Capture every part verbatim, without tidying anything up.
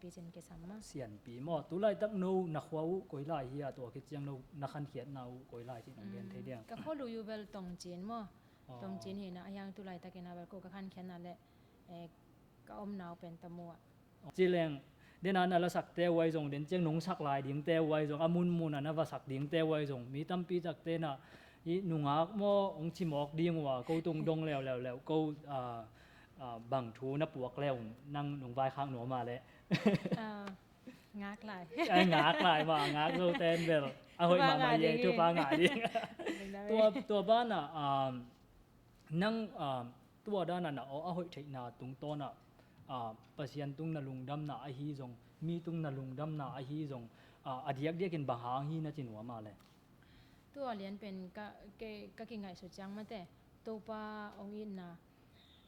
Picin kisam maw. Sianpi maw. Tulaitak no na khua uh koi lai hi a, tua khit ciang no na khankhiatna uh koi lai cih nong gen thei diam? Ka khua lui uh bel Tongcin maw. Aw. Tongcin hi na, a hiang tulaitak in a bel ko ka khankhiatna le, eh, ka omna uh pen Tamu ah. Ci leng, den a na la sakte uh ahi zong, den ciang nong sak lai dingte uh ahi zong, a munmun a na va sak dingte uh ahi zong, mi tampi takte na, i nungak maw, hong ci mawk ding uh a, ko tung dong leuleu leu, ko, ah, ah, bang thu na puak leu, nang nong vaikhak nuam a leh. Ah, ngak lai. Ai, ngak lai mah, ngak zo ten bel. A hoih mah mah ye, thupha ngah ding. Tua, tua banah, um, nang, ah, tua dan a na aw a hoih theihna tungtawn ah, ah, Pasian tung na lungdamna ahi zong, mi tung na lungdamna ahi zong, ah, a diakdiakin bang hang hi na ci nuam a leh? Tua lian pen ka, ke, ka kingaihsut ciang mate, Topa hong itna,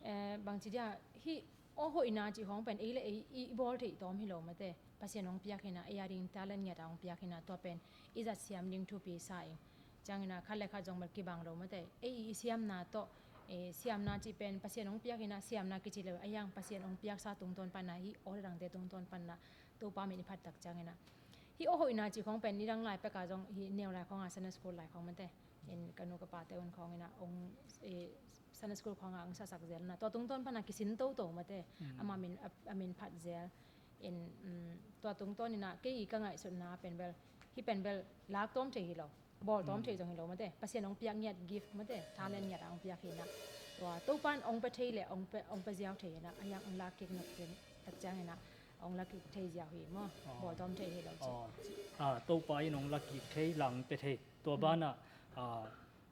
eh, bangci dia, hih aw hoihna cih khawng pen ei le ei i, i bawl theih tawm hi lo mate. Pasian hong piak hi na, ei a ding talent ngiat a hong piak hi na, tua pen i zat siam ding thupi sa ing. Ciangin a khat le khat zong bel kibang lo mate. Ei i siamna tawh, eh, siamna cih pen Pasian hong piak hi na, siamna kici lo a hiang Pasian hong piaksa tungtawn pan a, hih aw le dangte tungtawn pan a Topa min i phat tak ciangin a, hih aw hoihna cih khawng pen nidang lai pek a zong, hih neu lai khawng a Sunday school lai khawng mate. In ka nu ka pate un khawng in a hong, eh, Sunday school khawng a hong sasak zel na, tua tungtawn pan a kisin toto mate. Mm. Ama min, a, a min phat zel. In, mm, tua tungtawn in a kei i ka ngaihsutna pen bel, hih pen bel lak tawm thei hi lo, bawl tawm thei zong hi lo mate. Pasian hong piak ngiat gift mate, talent ngiat a hong piak hi na. Tua Topa in hong pe thei le hong pe, hong pe ziau thei hi na, a hiang hong lak kik nop tak ciangin a hong lak kik thei ziau hi maw. Aw. Bawl tawm thei hi lo ci. Aw. Ah, Topa in hong lak kik thei, lang pe thei. Tua banah, ah,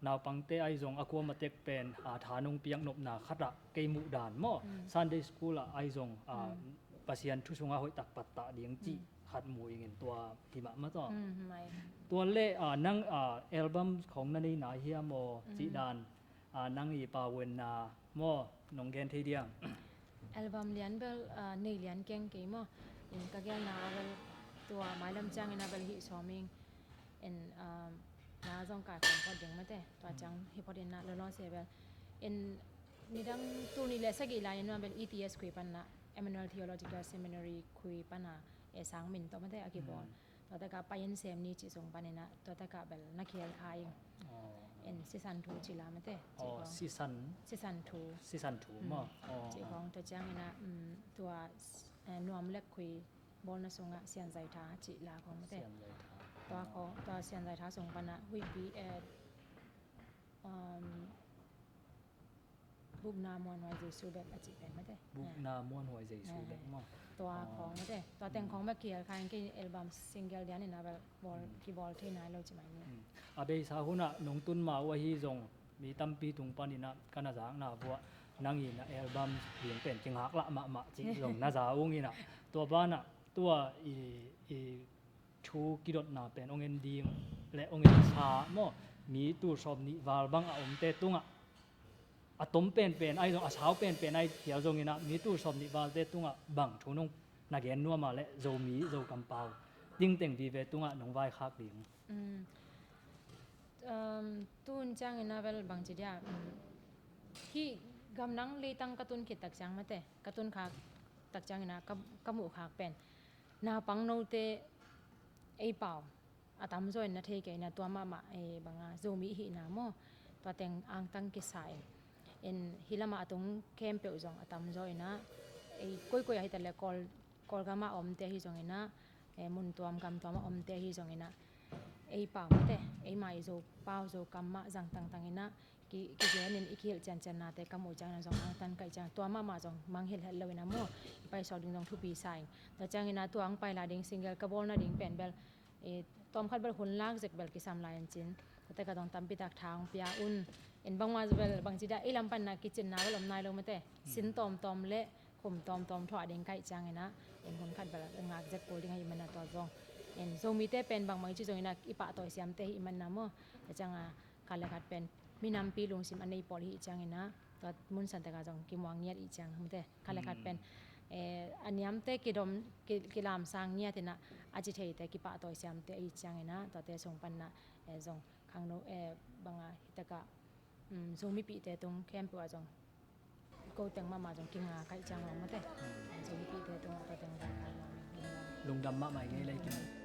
naupangte ahi zong a kuama tek pen, ah, tha nong piak nopna khat ah kei muh dan maw. Mm. Sunday school ah ahi zong, ah, Pasian thu sungah hoih tak pattah ding cih khat mu ingin tua hi mahmah tawh. Mm, mai. Tua le, ah, nang, ah, album khawng na nei nai hiam aw cih dan, ah, nang i pauenna maw nong gen thei diam? Album lian bel, ah, nei lian keng kei maw. In ka gelna bel tua mailam ciangin a bel hih sawm ing. In, ah, na zong kai khawm phot ding mate. Tua ciang hih phot in a lolo se bel. In nidang tul nih le sagih lai in a bel E T S khui pan a, Emmanuel Theological Seminary khui pan a, e sang min tawh mate a kibawl. Tua takah Payin Sem Ni cih sung panin a, tua takah bel na khel kha ing. Aw. En sisan thu ci la mate, cih khawng. Sisan. Sisan thu. Sisan thu maw. Aw, cih khawng tua ciangin a, mm, tua, eh, Nuam Lek Khui bawlna sungah Sian Zai Tha cih la khawng mate. Sian Zai Tha. Tua khawng, tua Sian Zai Tha sung pan a huihpi, eh, um, Bupna Muanhuai Jesu Bek a cih pen mate. Bupna Muanhuai Jesu Bek maw. Tua khawng mate. Tua teng khawng bek kial kha in kei album single dian in a bel bawl, kibawl thei nai lo ci mai ni. A beisa hun ah nong tun ma uh ahi zong mi tampi tung panin a ka na zakna vuah nang in a album ding pen kingaklah mahmah cih zong na za ung in a. Tua banah tua i, i thu kidotna pen hong en ding le hong en sa maw, mi tul sawm nih val bang a omte tungah a tom penpen ahi zong, a sau penpen ahi khial zongin ah mi tul sawm nih valte tungah bang thu nong na gen nuam a le Zomi, Zo kampau tingteng vive tungah nong vaikhak ding? Um, tun ciangin a bel bangci dia, um, hih gamdang leitang ka tun khit tak ciang mate, ka tun khak tak ciangin a ka, ka muh khak pen naupang note ei pau a tamzaw in na thei kei na tua mahmah, eh, banga Zomi i hihna maw, tua teng angtang kisa in. In hih lamah a tung khempeuh zong a tamzaw in a, eh, koikoi a hita le Kawl, Kawlgam a omte ahi zongin a, eh, mun tuam gam tuam a omte ahi zongin a, ei pau mate, eima i Zo pau Zo kam mah zang tangtang in a, ki, kigen in i kihilh cianciannate ka muh ciangin a zong angtan kaih ciang tua mahmah zong mangngilh het lo in a maw, i paisawk ding zong thupi sa ing. Tua ciangin a tua ang pai lai ding single ka bawl nading pen bel, eh, tawmkhat bel hun lak zek bel kisam lai in cin. Tua tekah zong tampi tak tha hong pia un. In bangmah bel bangci dia ei lam pan a kicinna bel om nai lo mate. Sin tawmtawm le khum tawmtawm thuah ding kaih ciangin a, in hun khat bel ngak zek kul ding ahih man a tua zong. In Zomite pen bangmah i ci zongin a i pahtawi siamte ahih man a maw. Tua ciang a khat le khat pen minampi lungsim a nei pawl ahih ciangin a, tua mun san tekah zong kimuang ngiat ahih ciang mate. Khat le khat pen, eh, a niamte kidom, ki, kilamsang ngiat in a, a ci theite kipahtawi siamte ahih ciangin a, tuate sung pan a, eh, zong khangno, eh, banga hih tekah, um, Zomipihte tung khempeuh ah zong ko teng mahmah zong kinga kaih ciang lo mate. Zomipihte tung a tua teng zong ka lo. Lungdam mahmah ing ei, lei kim.